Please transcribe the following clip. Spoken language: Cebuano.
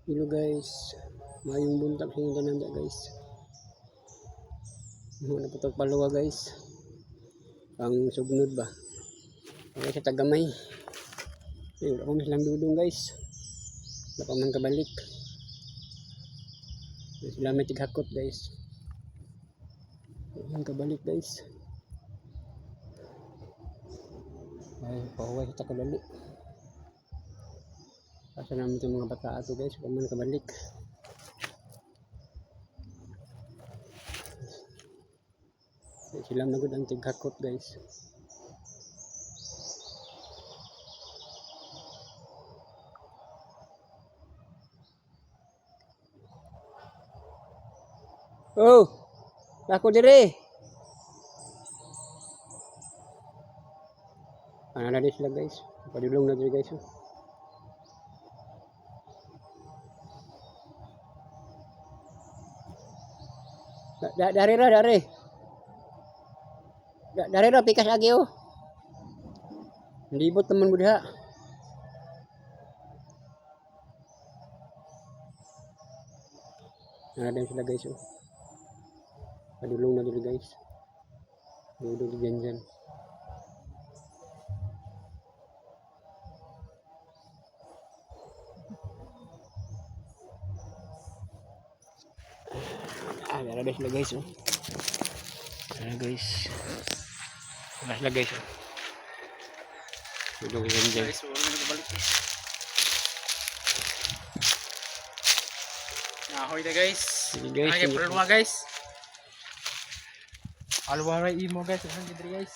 Hello guys, maayong buntag sa inyong tanan diya, guys. Mo na putog paluwa, guys. Ang sugnod ba? Okay sa tagamay. Ay, wala pa man silang dudong, guys. Wala pa man kabalik. Wala sila may tighakot, guys. Wala man kabalik, guys. Ay, pahuway sa takadali. Asa naman itong mga bata ato, guys, wala man kabalik. Sila magud ang tighakot, guys. Oh, lako dire. Ano na din sila, guys. Padulong na dire, guys. Oh. Dari ra dari. Dari ra pikas agi oh. Libot naman mo diha. Ano din sila, guys, oh. Padulong na dito, guys. Dudong di dyan dyan. Ah, meron na sila, guys, oh. Ayan, guys. Wala sila, guys, oh. Dudong dyan dyan. Guys, wala na nabalik, guys. Nahoy na, guys. Sige, guys. Ay, Sige. problema, guys. Alwa ra imo, guys, ang diri, guys.